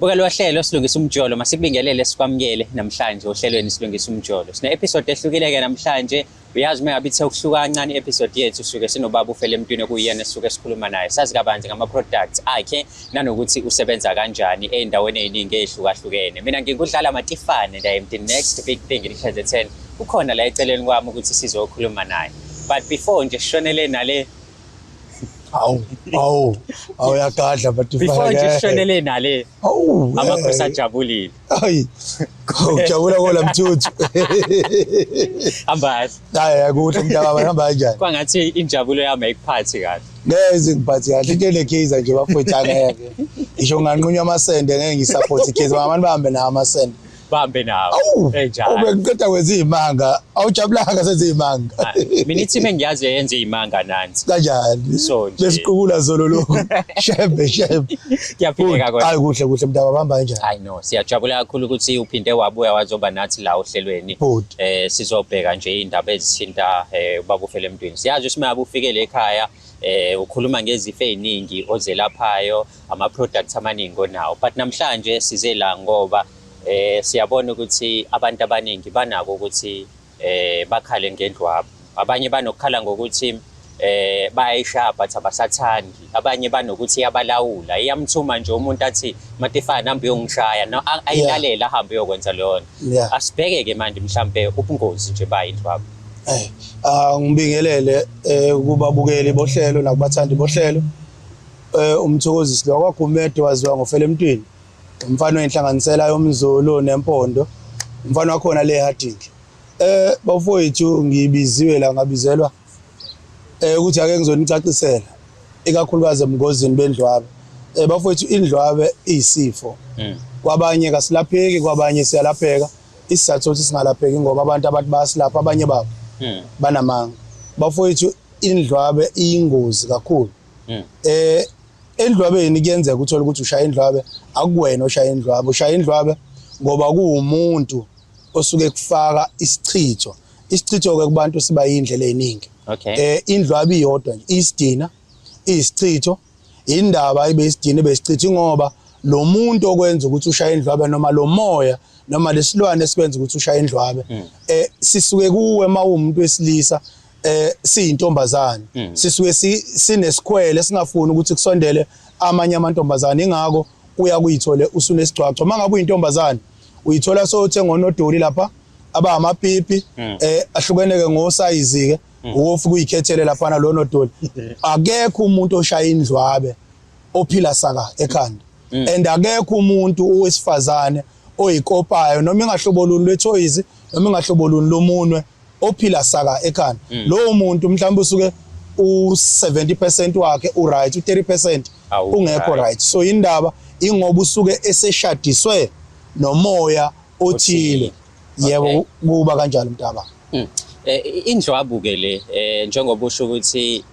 Bukela uhlelo Silungisa Umjolo, masikubingelele sikwamukele namhlanje ohlelweni Silungisa Umjolo. Sine episode ehlukile-ke namhlanje. Uyazi uma ngabe ithe ukuhluka kancane i-episode yethu suke sinobaba uFele Mntwini okuyena esisuke sikhuluma naye. Sazi kabanzi ngama-products akhe nanokuthi usebenza kanjani ey'ndaweni ey'ningi ey'hlukahlukene. Mina ngingudlala Matifane and I am the next big thing in KZN. Ukhona la eceleni kwami ukuthi sizokhuluma naye. But before nje sishonele nale Awu, awu, awu uyagadla but before nje sishonele nale Awu, amakhosi ajabulile. Ayi. Ujabula kola mthuthu. Hamba kahle. Hayi akuhle mntaka hamba kanjani? Kwangathi injabulo yami ayikuphathi kahle. Ngeke izingiphathi kahle into enekhiza nje bafowethu angeke. Ngisho nganqunywa amasende ngeke ngisupport ikhiza abantu bahambe nawo amasende. Bahambe nawo. Awu, Enjalo. ube ngiqeda kwenza izimanga. Awujabulanga senza izimanga. Ah, mina i-team engiyazi yenza iy'manga nansi. Kanjani? So nje. Besiqukula zolo lokhu. Shembe shembe. Kuyaphileka kodwa. Hayi kuhle kuhle mntaka bahamba kanjani? Hayi no, siyajabula kakhulu ukuthi uphinde wabuya wazoba nathi la ohlelweni. Bhuti. Sizobheka nje indaba ezithinta ubaba uFele Mntwini. Siyazi ukuthi uma ufike le ekhaya ukhuluma ngezifo eziningi ozelaphayo, ama products amaningi onawo. But namhlanje size la ngoba siyabona ukuthi abantu abaningi banako ukuthi bakhale ngendlwabo. Abanye banokukhala ngokuthi bayayishaya but abasathandi. Abanye banokuthi iyabalawula. Iyamthuma nje umuntu athi Matifane hambe uyongishaya. No, ayilalele ahambe uyokwenza leyo nto. Asibheke ke manje mhlambe ubungozi nje bayindlwabo. Ngibingelele kubabukeli bohlelo nakubathandi bohlelo. Umthokozisi lo kwaGumede waziwa ngoFele Mntwini. Umfana oyinhlanganisela yomZulu nempondo. Umfana wakhona le Harding. Bafowethu ngibiziwe la ngabizelwa ukuthi ake ngizonicacisela ikakhulukazi ebungozini bendlwabe. Bafowethu indlwabe iyisifo. Kwabanye kasilapheki kwabanye siyalapheka. Isizathu sokuthi singalapheki ngoba abantu abathi bayasilapha abanye babo banamanga. Bafowethu indlwabe iyingozi kakhulu. Endlwabeni kuyenzeka uthola ukuthi ushaya indlwabe akuwena oshaya indlwabe, ushaya indlwabe ngoba kuwumuntu osuke kufaka isichitho. Isichitho ke kubantu siba yindlela eziningi. Indlwabe iyodwa nje, isidina, isichitho, indaba ibe isidina ibe isichitho ngoba lo muntu okwenza ukuthi ushaye indlwabe noma lo moya noma lesilwane esikwenza ukuthi ushaye indlwabe sisuke kuwe mawumuntu wesilisa siyintombazane sisuke sinesikhwele singafuni ukuthi kusondele amanye amantombazane ingakho uya kuyithole usunesigcwagcwa. Mangabe uyintombazane uyithola sowuthenga onodoli lapha abamapipi ahlukene ke ngosayizi ke uwofu kuyikhethele lapha lo nodoli. Akekho umuntu oshaya indlwabe ophila saka ekhanda and akekho umuntu owesifazane oyikopayo noma ingahlobo luni lwethoyizi noma ingahlobo luni lomunwe ophila saka ekhanda. Lowo muntu mhlawumbe usuke u70% wakhe u right, u30% ungekho right. So indaba ingoba usuke eseshadiswe nomoya othile. Yebo, kuba kanjalo mntaba. Indlwabu ke le njengoba usho ukuthi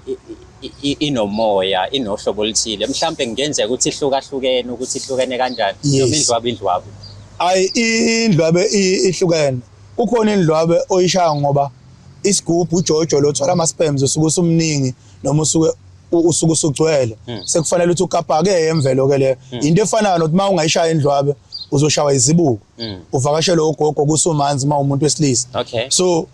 inomoya inohlobo oluthile mhlambe kungenzeka ukuthi ihlukahlukene ukuthi ihlukene kanjani noma indlwabu indlwabu. Ayi indlwabe ihlukene. Kukhona indlwabe oyishaya ngoba isigubhu ujojo lo thola ama sperms usuke usumningi noma usuke usuke usugcwele sekufanele ukuthi ukapake emvelo ke leyo. Into efanayo nokuthi uma ungayishaya indlwabe uzoshawa izibuko uvakashele ugogo kusumanzi uma umuntu wesilisa. So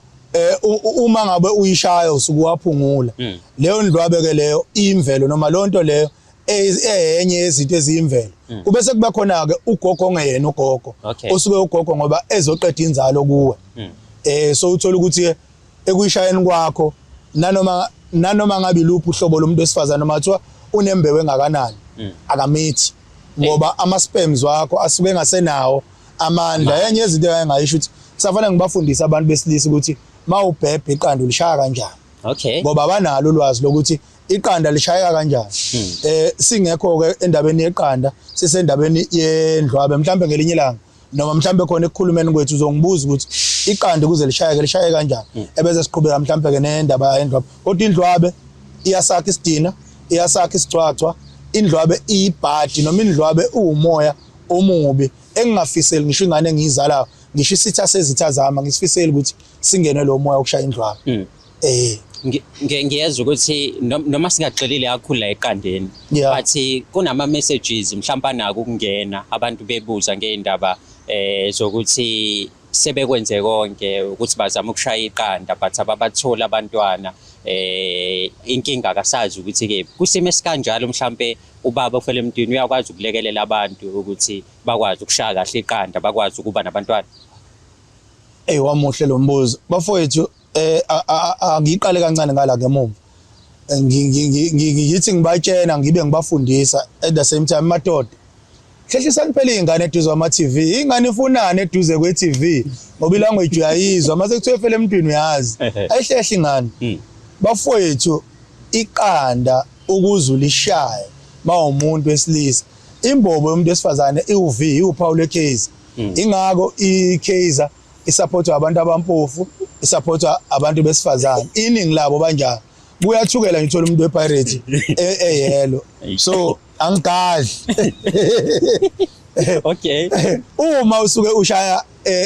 uma ngabe uyishaya usuke waphungula leyo ndlwabe ke leyo imvelo noma lonto leyo eyenye yezinto eziyimvelo. Kube sekuba khona ke ugogo ongeyena ugogo osuke ugogo ngoba ezoqeda inzalo kuwe. So uthola ukuthi ekuyishayeni kwakho nanoma ngabe iluphi uhlobo lomuntu wesifazane noma kuthiwa unembewu engakanani akamithi ngoba ama sperms wakho asuke engasenawo amandla. Enye izinto engayisho ukuthi kusafanele ngibafundise abantu besilisa ukuthi mawubhebhe iqanda ulishaya kanjani. Ngoba banalo ulwazi lokuthi iqanda lishayeka kanjani. Singekho ke endabeni yeqanda, sisendabeni yendlwabe mhlambe ngelinye ilanga noma mhlambe khona ekukhulumeni kwethu uzongibuza ukuthi iqanda ukuze lishayeke lishaye kanjani ebese siqhubeka mhlambe ke nendaba yendlwabe. Kodwa indlwabe iyasakha isidina, iyasakha isigcwagcwa, indlwabe iyibhadi noma indlwabe uwumoya omubi engingafiseli ngisho ingane engiyizalayo, ngisho isitha sezitha zami ngisifiseli ukuthi singene lo moya okushaya indlwabe. Ngiyezwa ukuthi noma singagxilile kakhulu la eqandeni, but kunama messages mhlawumbe anako ukungena abantu bebuza ngeindaba zokuthi sebekwenze konke ukuthi bazama ukushaya iqanda but ababathola abantwana, inkinga akasazi ukuthi ke kusimo esikanjalo mhlambe ubaba uFelemntwini uyakwazi ukulekelela abantu ukuthi bakwazi ukushaya kahle iqanda, bakwazi ukuba nabantwana. Ey, wamuhle lo mbuzo bafowethu. Angiqale kancane ngala ngemuva, ngithi ngibatshena ngibe ngibafundisa at the same time. Madoda, hlehlisani phela iy'ngane eduze kwama-TV. Ingane ifunani eduze kwe-TV? Ngoba ilanguage uyayizwa mase kuthiwa efele emntwini, uyazi ayihlehli ingane. Bafowethu, iqanda ukuze ulishaye mawumuntu wesilisa, imbobo yomuntu wesifazane iwu-V, iwuphawu lweKaizer. Ingakho iKaizer isupportwa abantu abampofu, isupportwa abantu besifazane, iningi labo banjalo. Kuyathukela ngithola umuntu wePirate eyelo, so angigadli. Uma usuke ushaya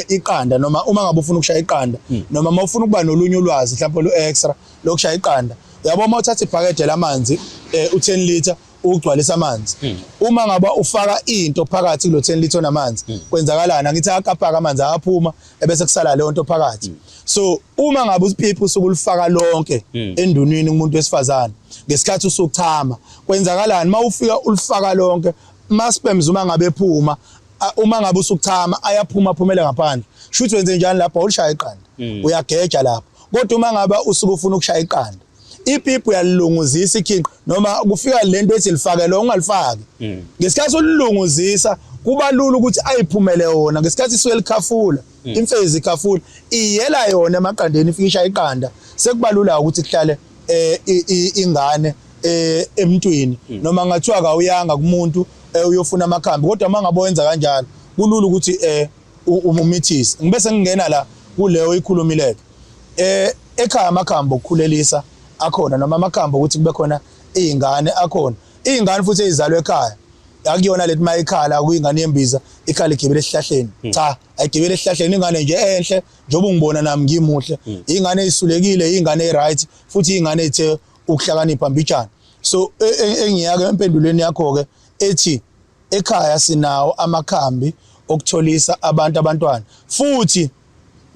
iqanda, noma uma ngabe ufuna ukushaya iqanda, noma uma ufuna ukuba nolunye ulwazi mhlawumbe olu extra lokushaya iqanda, uyabo, uma uthatha ibhakede lamanzi, u10 liter, ugcwalisa amanzi, uma ngaba ufaka into phakathi kulo 10 liter namanzi, kwenzakalani? Angithi akapaka amanzi ayaphuma ebese kusala leyo nto phakathi? So uma ngabe usipipi usuke ulifaka lonke endunwini kumuntu wesifazane ngesikhathi usuchama, kwenzakalani uma ufika ulifaka lonke? Ma sperms uma ngabe ephuma, uma ngabe usuchama, ayaphuma, aphumele ngaphandle. Shuthi wenze njani lapho? Awulishaya iqanda, uyageja lapho. Kodwa uma ngabe usuke ufuna ukushaya iqanda, ipipi uyalilunguzisa ikhinqi, noma kufika lento ethi lifake lo, ungalifaki. Ngesikhathi ulilunguzisa, kuba lula ukuthi ayiphumele wona. Ngesikhathi isuke likhafula, imfezi ikhafula, iyela yona emaqandeni, ifikisha iqanda. Sekuba lula ukuthi kuhlale ingane emntwini, noma ngathiwa kawuyanga kumuntu uyofuna amakhambi. Kodwa uma ngabe wenza kanjalo, kulula ukuthi umithise. Ngibe sengingena la kuleyo ikhulumileke, ekhaya amakhambi okukhulelisa akhona, noma amakhambi ukuthi kube khona izingane akhona, izingane futhi ezizalwe ekhaya. Akuyona lethi mayikhala kuyingane yembiza, ikhala igibele esihlahleni. Cha, ayigibele esihlahleni. Ingane nje enhle njengoba ungibona nami ngimuhle, ingane eyisulekile, ingane e-right, futhi ingane ethe ukuhlakanipha mbijana. So engiyake empendulweni yakho ke ethi ekhaya sinawo amakhambi okutholisa abantu abantwana, futhi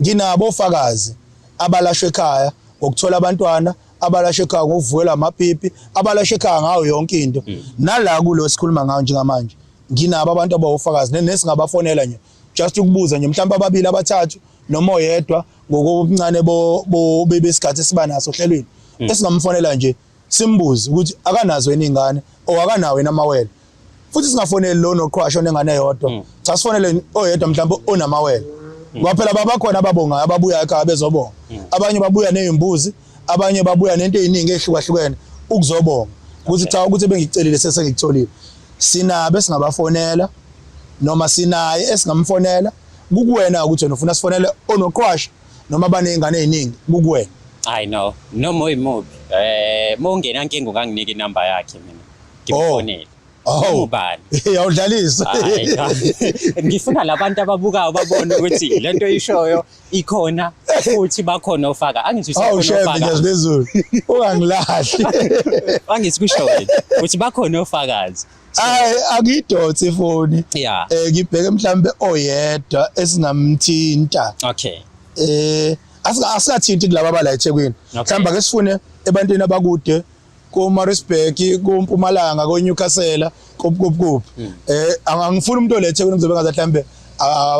nginabo ofakazi abalashwe ekhaya ngokuthola abantwana, abalashwe ekhaya ngokuvukela amapipi, abalashwe ekhaya ngayo yonke into. Nala kulo sikhuluma ngayo njengamanje, nginabo abantu abawofakazi nesingabafonela nje, just ukubuza nje mhlawumbe ababili, abathathu, noma oyedwa, ngokubuncane bo besikhathi esiba naso ohlelweni, esingamfonela nje simbuze ukuthi akanazo yini ingane or akanawo yini amawele. Futhi singafoneli lo noqhwasha onengane eyodwa. Cha, sifonele oyedwa mhlawumbe onamawele, ngoba phela babakhona ababongayo, ababuya ekhaya bezobonga. Abanye babuya nezimbuzi, abanye babuya nento eziningi ehlukahlukene ukuzobonga ukuthi cha, ukuthi bengicelile sesengikutholile. Sinabe singabafonela noma sinaye esingamfonela. Kukuwena ukuthi wena ufuna sifonele onoqhwasha noma baney'ngane ey'ningi, kukuwena. I know noma uyimuphi, mawungena nkinga unganginika inamba yakhe, mina ngimfonele. Oh. Ubani? Awudlalisa. Hayi, cha. Ngifuna labantu ababukayo babone ukuthi lento oyishoyo ikhona, futhi bakhona ofaka. Angithi Awu usekhona shembe ofaka. Ngiyazibezulu. Ungangilahli. Angithi kusho wena ukuthi bakhona ofakazi. Hayi, angidonsi ifoni. Ngibheke mhlambe oyedwa esingamthinta. Asingathinti kulaba abala eThekwini. Mhlawumbe ake sifune ebantwini abakude, ko Maritzburg, ko Mpumalanga, ko Newcastle, kuphi kuphi kuphi. Angifuni umuntu olethe eThekwini, kuzobe ngathi mhlambe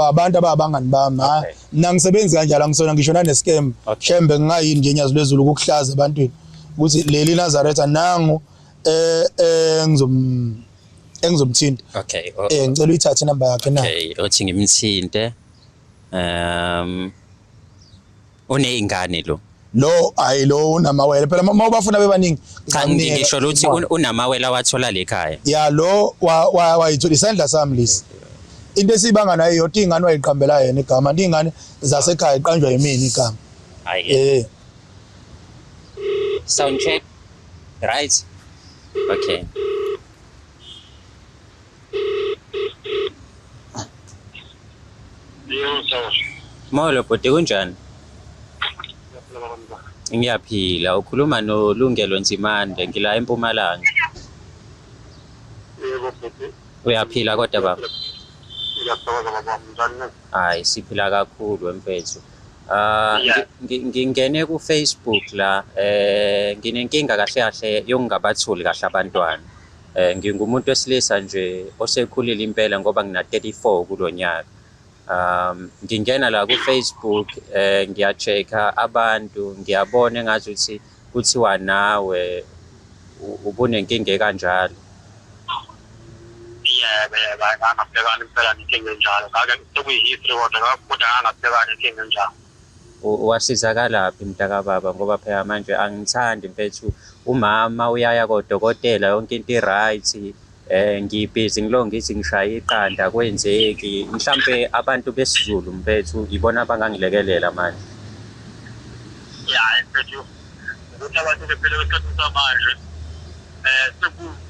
abantu ababangani bami. Ha, mina ngisebenzi kanjalo, angisona ngisho nane scam. Shembe ngingayini nje nyazi lwezulu ukukuhlaza ebantwini ukuthi leli Nazaretha nangu eh engizomthinta. Ngicela uyithathe inamba yakhe na. Okay, othi ngimthinte. Uneyingane lo. Lo, hayi, lo unamawele phela, uma ubafuna bebaningi. Cha, ngisho ukuthi unamawele awathola le ekhaya. Ya, lo wayithola isandla sami lesi. Into esibanga nayo yodwa, ingane wayiqambela yena igama, ingane zasekhaya iqanjwa yimina igama. Hayi. Sound check. Right. Okay. Yebo, sawubona. Molo bhuti, kunjani? Ngiyaphila, baba. Ngiyaphila, ukhuluma noLungelo Nzimande, ngila eMpumalanga. Yebo bhuti. Uyaphila kodwa baba? Ngiyathokoza baba wami, njani na? Hayi, siphila kakhulu mfethu. Ah, ngingene ku Facebook la, nginenkinga kahle kahle yokungabatholi kahle abantwana. Ngingumuntu wesilisa nje osekhulile impela ngoba ngina 34 kulonyaka. Ngingena la ku Facebook, ngiya-check-a abantu, ngiyabona engazuthi kuthiwa nawe ubunenkinga ekanjalo. Yebo yebo, hayi ngangabhekana impela nenkinga enjalo. Ngake sekuyi-history kodwa kodwa ngangabhekana nenkinga enjalo. Wasizakalaphi mntakababa ngoba phela manje angithandi mfethu, umama uyaya kodokotela yonke into i-right, ngibhizi ngilo ngithi ngishaya iqanda akwenzeki. Mhlampe abantu besiZulu mfethu ibona abangangilekelela manje. Ya, mfethu, ukuthi abantu-ke phela esikhathini samanje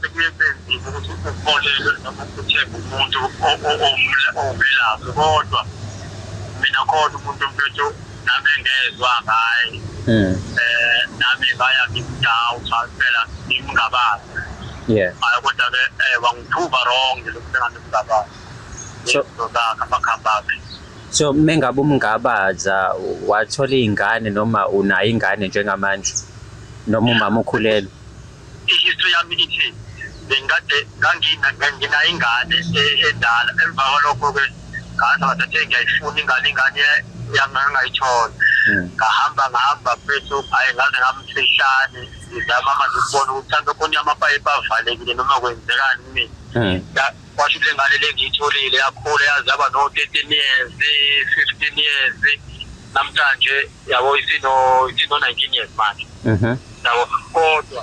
sekuye kube nzima ukuthi ukholelwe noma uthembe umuntu owumelaphi, kodwa mina khona umuntu mfethu nami engezwa ngaye, nami ngaya ngimdawutha phela ngimngabazi. Hhayi kodwa-ke wangithuba wrong lokhu sengamngabazi. Izinto zakhe, amakhambi akhe. So mengabe umngabaza wathola iy'ngane noma unayo ingane njengamanje noma umama ukhulelwe? I-history yami ithi bengikade nginayo ingane endala, emva kwalokho-ke ngaze ngathathe ngiyayifuna ingane, ingane yami ngangayithola. Ngahamba ngahamba mfethu, hhayi ngaze ngamfihlane ngizama manje ukubona ukuthi mhlawumbe khona amapayipi avalekile noma kwenzekani kumina. Kwasho ukuthi le ngane le ngiyitholile yakhula yaze yaba no-13 years, 15 years, namhlanje yabo isino 19 years manje. Yabo, kodwa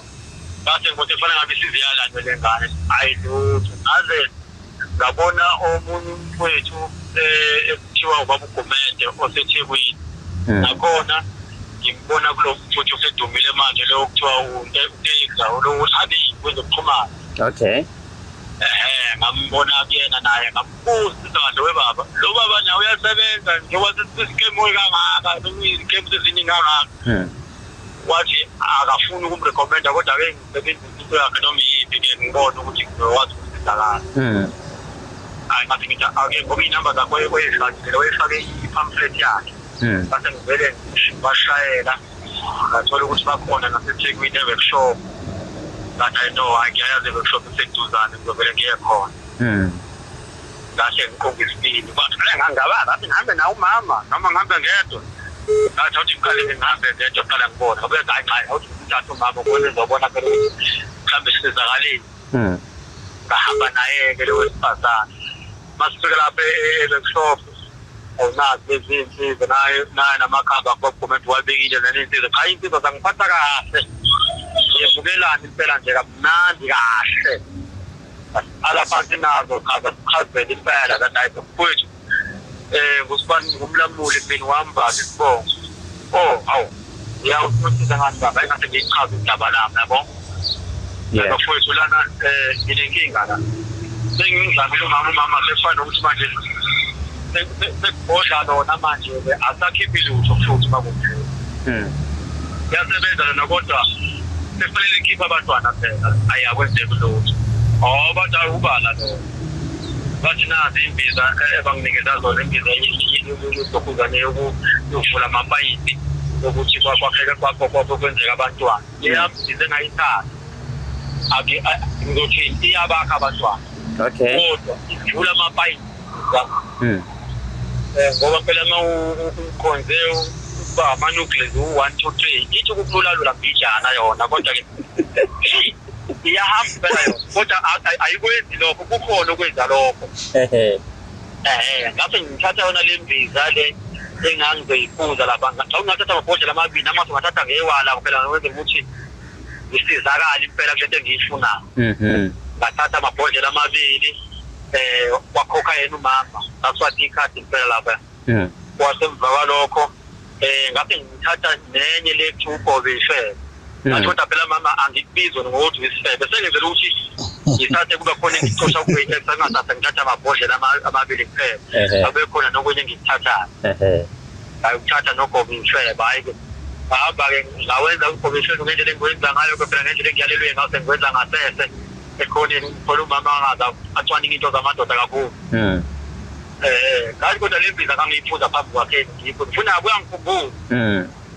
ngase ngibona kufanele ngabe isize yalandwe le ngane, hhayi lutho. Ngaze ngabona omunye umfowethu ekuthiwa ubaba uGumede oseThekwini. Nakhona ngimbona kulo mfowethu osedumile manje lo okuthiwa uTexa, lo uhambe kwezokuxhumana. Ngambona kuyena naye, ngambuza kahle, we baba, lo baba nawe uyasebenza njengoba sesiskemu kangaka, izikemu seziningi kangaka. Wathi akafuni ukumrecommenda, kodwa-ke ngisebenzise into yakhe noma iyiphi-ke ngibone ukuthi ngizokwazi ukusizakala. Hhayi ngathi ngithi ake ngoba iy'namba zakho wayefakile, wayefake i-pamphlet yakhe. Ngase ngivele ngibashayela, ngathola ukuthi bakhona naseThekwini e-workshop. Ngathi hayi no, hhayi ngiyayazi i-workshop iseduzane, ngizovele ngiye khona. Ngase ngiqonga isibindi, bathi vele ngangaba, ngathi ngihambe nawe umama noma ngihambe ngedwa. Ngathi awuthi ngiqale ngihambe ngedwa kuqala ngibone. Ngabe hayi cha, awuthi ngithathe umama khona ezobona phela ukuthi mhlawumbe sizakaleni. Ngahamba naye-ke lo wesifazane. Masifika lapha e-workshop, awunazi lezi iy'nsizwa naye naye namakhamba akubagumede wabekile nale iy'nsizwa. Cha, iy'nsizwa zangiphatha kahle. Ngiyemukelana impela nje kamnandi kahle. Asiqala phansi nazo, cha zasichazela impela zathi hayi mfowethu, ngusibani ngumlamuli mina wambatha isibongo. Oh, hawu. Ya usiza ngani baba, engase ngiyichaze indaba lami yabo. Bafowethu lana nginenkinga la. Sengimzamile umama, umama sefana nokuthi manje sekubhodla lona manje asakhiphi lutho futhi bakuphela. Kuyasebenza lona kodwa sekufanele ikhiphe abantwana phela, ayi akwenzeki lutho. Oh, bathi awubala lo. Bathi nazi imbiza ebanginikeza zona, imbiza yokukhuzane yokuvula amapayipi yokuthi kwakheke kwakho kwenzeka abantwana. Leya mbiza engayithatha ngizothi iyabakha abantwana. Kodwa ivula amapayipi. Ngoba phela uma ukhonze ukuba ama-nucleus u-1 2 3 ithi ukukulalula mbijana yona, kodwa-ke iyahamba phela yona, kodwa ayikwenzi lokho, kukhona okwenza lokho. Ngase ngithatha yona le mbiza le engangizoyiphuza lapha, ngathatha amabhodlela amabili, nami ngase ngathatha ngewala phela ngenzela ukuthi ngisizakale impela kule nto engiyifunayo. Ngathatha amabhodlela amabili, wakhokha yena umama, ngaswatha ikhadi impela lapha. Kwasemva kwalokho ngase ngithatha nenye le kuthiwa ugobe ifebe. Ngathi kodwa phela mama angikubizwa ngokuthi uyisifebe, sengenzela ukuthi ngithathe kube khona engicosha kuyi-extra, ngingathatha ngithatha amabhodlela amabili kuphela, abe khona nokunye engikuthathayo. Hayi ukuthatha nogobe ifebe, hhayi-ke Ngahamba-ke ngawenza uGobeshweni ngendlela engiwenza ngayo phela, ngendlela engiyalelwe ngaso, ngiwenza ngasese ekhoneni. Khona umama angaze acwaninge into zamadoda kakhulu. Ngathi kodwa le mbiza ngangiyiphuza phambi kwakhe, ngiyiphuza funa kuyangikhumbula.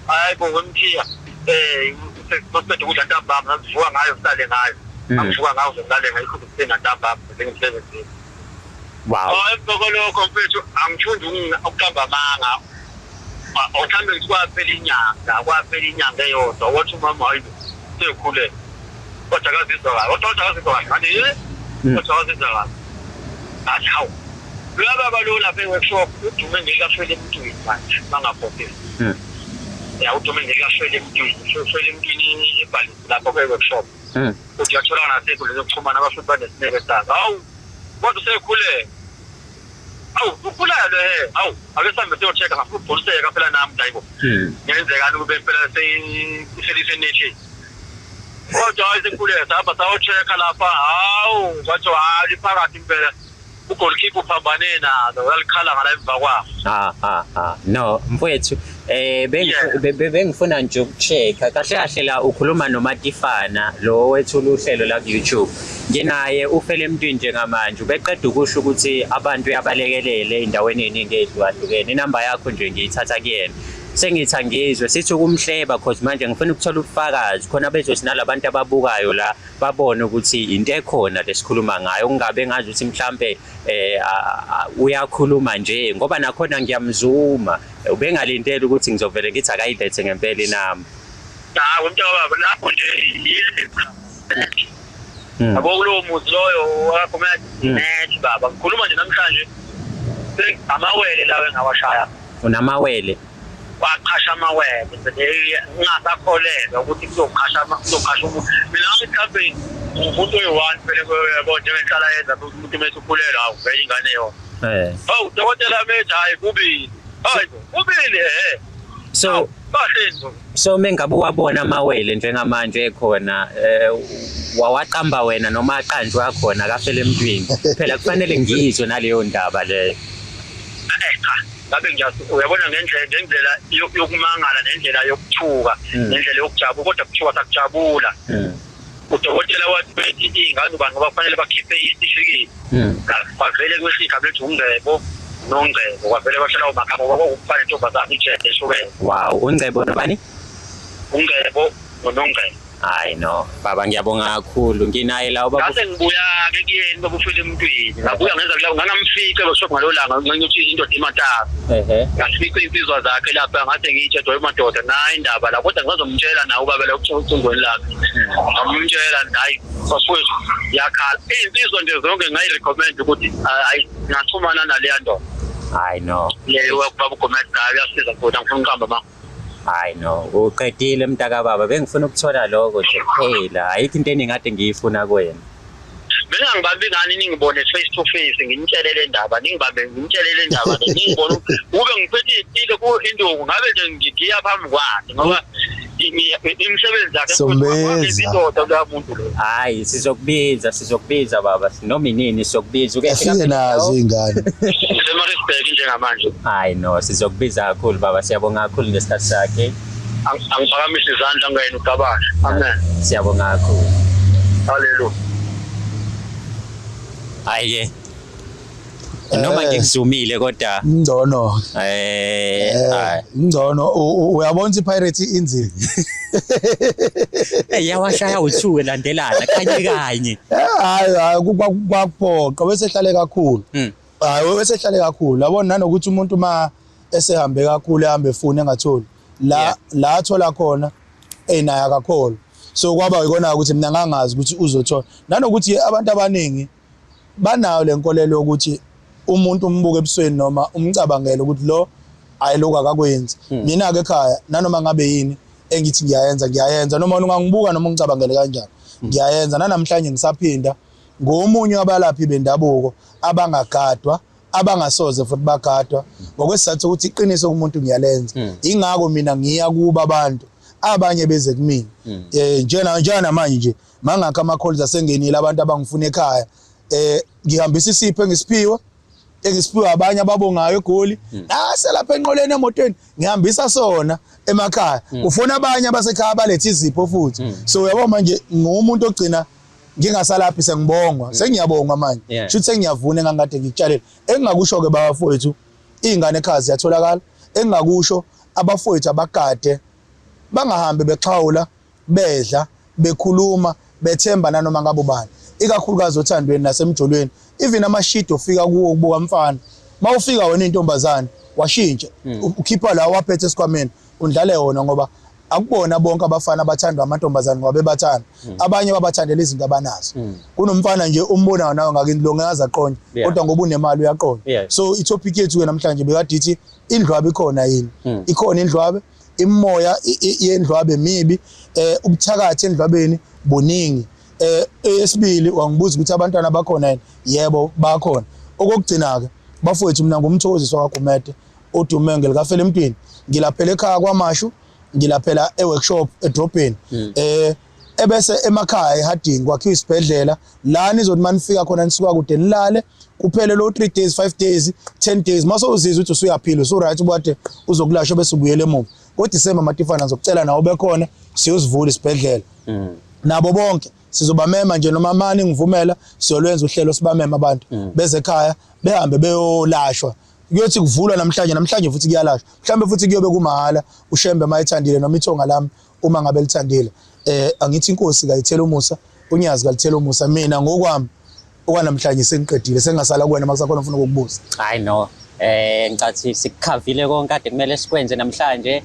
Hayi bo, wemthiya, sesiqeda ukudla ntambama, ngasivuka ngayo silale ngayo. Angivuka ngayo ngilale ngayo kusena ntambama sengisemsebenzini. Oh, emva kwalokho mfethu, angifundi ukuqamba amanga. Mhlawumbe ngithi kwaphela inyanga eyodwa, wathi umama, "Hayi, sekhulele," kodwa akazizwa kahle, kodwa akazizwa kahle. Ngathi, "Ye," kodwa akazizwa kahle. Ngathi, "Hawu, loya baba lo lapha e-workshop udume ngelikafela emntwini manje mangakhokheli." Ya, udume ngelikafela emntwini, fela emntwini ebhalisi lapho kwe-workshop. Uthi uyatholakala nasenkundleni yokuxhumana, abafundi banesineke sakhe. Hawu, kodwa usekhulele. Awu, ukhulelwe he. Hawu, ake sihambe siyo-check-a, ngafuna ukugculiseka phela nami, hayibo. Ngenzekani kube phela selisenethini. Kodwa hayi, sekhulele, sahamba sayo-check-a lapha, hawu, kwathiwa hayi, liphakathi impela. U-goalkeeper uphambane nalo, yalikhala ngala emva kwakhe. Ah ah ah, no mfowethu, bengifuna nje uku-check-a kahle kahle la ukhuluma noMatifana lo wethula uhlelo la ku YouTube. Nginaye ufele emntwini njengamanje, ubeqeda ukusho ukuthi abantu uyabalekelele ey'ndaweni ey'ningi ey'hlukahlukene. Inamba yakho nje ngiyithatha kuyena. Sengithi angizwe sithi ukumhleba, cause manje ngifuna ukuthola ubufakazi khona bezothi nalabantu ababukayo la babone ukuthi into ekhona lesikhuluma ngayo, kungabe ngazi ukuthi mhlambe uyakhuluma nje, ngoba nakhona ngiyamzuma, ubengalindele ukuthi ngizovele ngithi akayilethe ngempela inamba. Hawu, mntakababa, lapho nje yile. Yabo, kulowo muzi loyo wakho net baba. Ngikhuluma nje namhlanje amawele lawo engawashaya. Unamawele? Waqhasha amawele, ngingasakholelwa ukuthi kuzoqhasha umuntu. Mina ngathi mhlawumbe umuntu oyi-one phela, yabo, njengenhlala yenza umuntu mase ukhulelwa, hawu, vele ingane yona. Hawu, dokotela methi, hayi, kubili. Hayi bo, kubili ehe. So kahle nje. So mengabe uwabona amawele njengamanje ekhona, wawaqamba wena noma aqanjwe akhona kafele emntwini? Phela kufanele ngiyizwe naleyo ndaba leyo. Cha, ngabe ngiyazi, uyabona, ngendlela yokumangala nendlela yokuthuka nendlela yokujabula, kodwa kuthiwa sakujabula. Udokotela wathi bethi iy'ngane ubani, ngoba kufanele bakhiphe isitifiketi. Kwavele kwehla igama lethi uNgcebo noNgcebo, kwavele kwahlela umakhaba, ngoba kwakuwumfana intombazane ijede ehlukene. Wow, uNgcebo nobani? UNgcebo noNongcebo. Hayi no baba, ngiyabonga kakhulu, nginaye la ubaba. Ngase ngibuya-ke kuyeni babufile emntwini, ngabuya ngenza kulawo, ngangamfice workshop ngalo langa, ngenxa ukuthi indoda imatasa. Ngafica iy'nsizwa zakhe lapha, ngase ngiyitshe, "Madoda, nayi indaba la," kodwa ngisazomtshela nawe ubaba la ucingweni lakhe. Ngamtshela, hayi bafowethu, yakhala iy'nsizwa nje zonke, ngayi-recommend ukuthi hayi, ngachumana naleya ndoda. Hayi no. Leyo baba uGomez, cha, uyasiza futhi, angifuni ukuqamba ma. Hayi no, uqedile mntakababa, bengifuna ukuthola lokho nje kuphela, ayikho into eningade ngiyifuna kuwena. Bengangibambi ngani ningibone face to face, nginitshele le ndaba, ningibambe nginitshele le ndaba le, ningibone kube ngiphethe isitilo ku induku, ngabe nje ngigiya phambi kwakhe, ngoba imisebenzi yakhe Sombiza. Indoda kuloya muntu lo. Hayi, sizokubiza, sizokubiza baba, noma inini sizokubiza. Uke Afike nazo iy'ngane. Ngisemarisburg njengamanje. Hayi no, sizokubiza kakhulu baba, siyabonga kakhulu ngesikhathi sakhe. Angiphakamise izandla ngayena uqabasha. Amen. Siyabonga kakhulu. Haleluya. Hayi ke, noma ngikuzumile kodwa Ngcono. Hayi. Ngcono, uyabona ukuthi iPirates inzima. Yawashaya u-2 elandelana kanye kanye. Hayi hayi, kwakuphoqa, wesehlale kakhulu. Hayi, wesehlale kakhulu, yabona, nanokuthi umuntu ma esehambe kakhulu, ehambe efuna engatholi la la athola khona, enaye akakholwa. So kwaba ikona ukuthi mina ngangazi ukuthi uzothola, nanokuthi abantu abaningi banayo le nkolelo yokuthi umuntu umbuke ebusweni noma umcabangele ukuthi lo ayi, lokhu akakwenzi. Mina ke ekhaya, nanoma ngabe yini engithi ngiyayenza, ngiyayenza, noma ungangibuka noma ungicabangele kanjani, ngiyayenza. Nanamhlanje ngisaphinda, ngomunye wabalaphi bendabuko abangagadwa, abangasoze futhi bagadwa, ngokwesizathu sokuthi iqiniso kumuntu ngiyalenza. Ingakho mina ngiya kuba abantu, abanye beze kumina. Njena njengamanje nje mangakho ama calls asengenile, abantu abangifuna ekhaya, ngihambisa isipho engisiphiwe abanye ababongayo eGoli, nase lapha enqoleni emotweni ngihambisa sona. Emakhaya ufuna abanye abasekhaya balethe izipho futhi. So uyabo, manje ngumuntu ogcina ngingasalaphi, sengibongwa, sengiyabongwa manje. Shuthi sengiyavuna engangikade ngikutshalele. Engingakusho ke bafowethu, iy'ngane ekhaya ziyatholakala. Engingakusho, abafowethu abagade, bangahambi bexhawula, bedla, bekhuluma, bethemba nanoma ngabe ubani, ikakhulukazi othandweni nasemjolweni. Even amashidi ofika kuwo kubuka mfana, mawufika wena intombazane washintsha, ukhipha la waphethe esikhwameni, undlale wona, ngoba akubona bonke abafana abathandwa amantombazane ngoba bebathanda. Abanye babathandela izinto abanazo. Kunomfana nje umbonayo nawe ngakini lo ngeke aqonde, kodwa ngoba unemali uyaqonda. So i-topic yethu ke namhlanje bekade ithi indlwabe ikhona yini? Ikhona indlwabe. Imoya yendlwabe mibi, ubuthakathi endlwabeni buningi. Esibili, wangibuza ukuthi abantwana bakhona yini? Yebo, bakhona. Okokugcina ke bafowethu, mina ngumthokozisi wakaGumede odume ngelikafela emntwini. Ngilaphela ekhaya kwaMashu, ngilaphela e-workshop edrobheni, ebese emakhaya eHarding kwakhiwa isibhedlela la nizothi manifika khona nisuka kude nilale kuphele lo 3 days, 5 days, 10 days. Mase uzizwa ukuthi usuyaphila, usu-right, ubade uzokulashwa bese ubuyela emuva. NgoDisemba, Matifana, ngizokucela nawe bekhona, siyosivula isibhedlela. Nabo bonke sizobamema nje, noma mani ngivumela, siyolwenza uhlelo sibamema abantu beze ekhaya, behambe beyolashwa. Kuyothi kuvulwa namhlanje, namhlanje futhi kuyalashwa, mhlawumbe futhi kuyobe kumahhala, uShembe mayethandile noma ithonga lami uma ngabe lithandile. Angithi inkosi kayithela umusa, unyazi kalithela umusa. Mina ngokwami okwanamhlanje sengiqedile, sengasala kuwena makusakhona ufuna ukukubuza. Hayi no. Ngicathi sikukhavile konke kade kumele sikwenze namhlanje.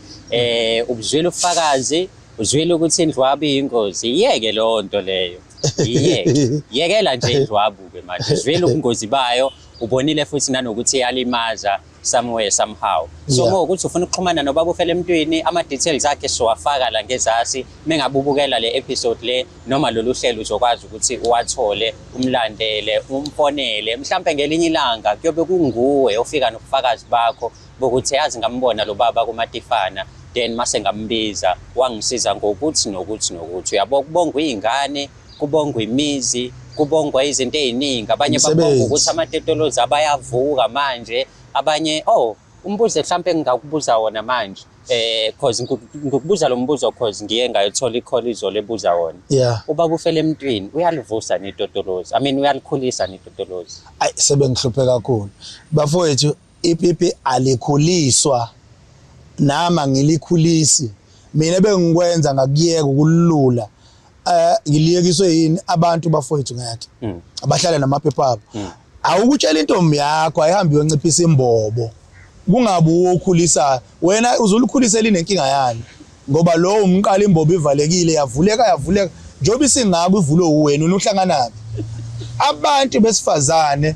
Ubuzwile ubufakazi, uzwile ukuthi indlwabu iyingozi. Iyeke leyo nto leyo. Iyeke. Yekela nje indlwabu ke manje. Uzwile ubungozi bayo, ubonile futhi nanokuthi iyalimaza somewhere somehow. So ngokuthi ufuna ukuxhumana nobaba ufele emntwini, ama details akhe siwafaka la ngezasi. Mengabe ubukela le episode le noma lolu hlelo, uzokwazi ukuthi uwathole, umlandele, umfonele. Mhlambe ngelinye ilanga kuyobe kunguwe ofika nobufakazi bakho bokuthi yazi ngambona lo baba kuMatifana, then mase ngambiza wangisiza ngokuthi nokuthi nokuthi. Uyabo, kubongwa iy'ngane, kubongwa imizi, kubongwa izinto ey'ningi. Abanye babonga Umsebenzi. ukuthi amatetolozi abayavuka manje. Abanye, oh, umbuzo mhlampe engingakubuza wona manje, cause ngikubuza lo mbuzo cause ngiye ngayothola i-call izolo ebuza wona. Ubaba ufele emntwini uyalivusa netotolozi, I mean, uyalikhulisa netotolozi? Ayi, sebengihluphe kakhulu bafowethu. Ipipi alikhuliswa, nami angilikhulisi. Mina bengikwenza ngakuyeka ukulula. Ngiliyekiswe yini abantu bafowethu? Ngeke abahlale namaphepha abo. Awukutshela intombi yakho ayihambe iyonciphisa imbobo, kungabe uwokhulisayo wena, uzolikhulisa linenkinga yani? Ngoba lo umqala imbobo ivalekile, yavuleka, yavuleka njengoba isingako, ivulwe uwena, unohlanganaphi? Abantu besifazane,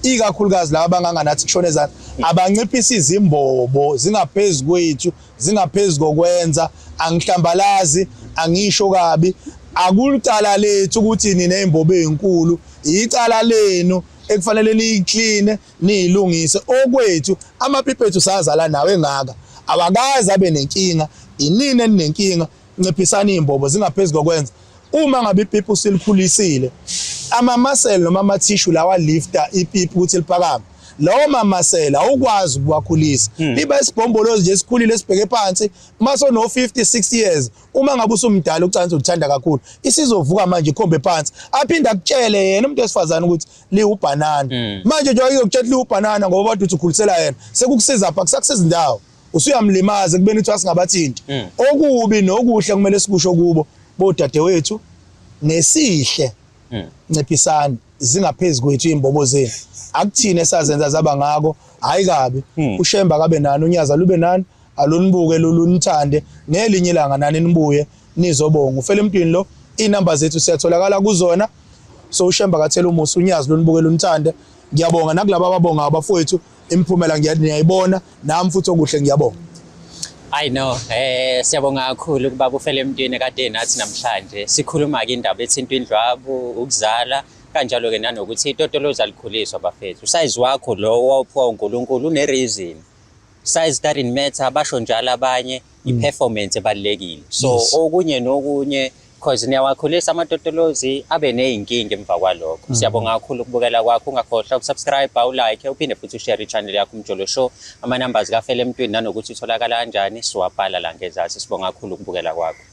ikakhulukazi laba abanganganathi kushona ezandla, abanciphisa izimbobo, zingaphezu kwethu, zingaphezu kokwenza. Angihlambalazi, angisho kabi. Akulicala lethu ukuthi niney'mbobo ey'nkulu, icala lenu ekufanele niyikline, niyilungise. Okwethu amapipi ethu sazala nawe engaka, awakaze abe nenkinga. Inini eninenkinga? Nciphisani iy'mbobo, zingaphezu kokwenza. Uma ngabe ipipi usilikhulisile, ama-muscle noma ama-tissue lawa lifta ipipi ukuthi liphakame, lawo ma-muscle awukwazi ukuwakhulisa. Liba isibhombolozi nje esikhulile esibheke phansi. Uma sono 50 60 years, uma ngabe usumdala, ucansi uthanda kakhulu, isizovuka manje ikhombe phansi. Aphinde akutshele yena umuntu wesifazane ukuthi liwubhanana. Manje nje uyokutshela liwubhanana ngoba bathi uthi ukhulisela yena, sekukusiza pha kusakusiza indawo, usuyamlimaza ekubeni kuthiwa singabathinti. Okubi nokuhle kumele sikusho kubo bodadewethu ngesihle. Nciphisani, zingaphezu kwethu iy'mbobo zenu, akuthini esazenza zaba ngako. Hhayi kabi. UShemba kabe nani, unyaza lube nani, alunibuke lulunithande, ngelinye ilanga nani nibuye nizobonga. Ufele emntwini lo, iy'namba zethu siyatholakala kuzona. So uShemba kathela umusa, unyazi lunibuke lunithande. Ngiyabonga nakulabo ababongayo abafowethu, imiphumela ngiyayibona nami futhi, okuhle, ngiyabonga. I know, siyabonga kakhulu kubaba ufele emntwini kade nathi namhlanje. Sikhuluma ke indaba ethinta indlwabu, ukuzala, kanjalo ke nanokuthi itotolozi alikhuliswa bafethu. Usize wakho lo owawuphiwa uNkulunkulu une reason. Size doesn't matter, basho njalo abanye, i-performance ebalulekile. So okunye nokunye Cause niyawakhulisa amatotolozi abe ney'nkinga emva kwalokho. Siyabonga kakhulu ukubukela kwakho, ungakhohlwa ukusubscribe, ulike, uphinde futhi ushare i-channel yakho Umjolo Show. Ama-numbers kaFele Emntwini nanokuthi utholakala kanjani siwabhala la ngezansi. Sibonga kakhulu ukubukela kwakho.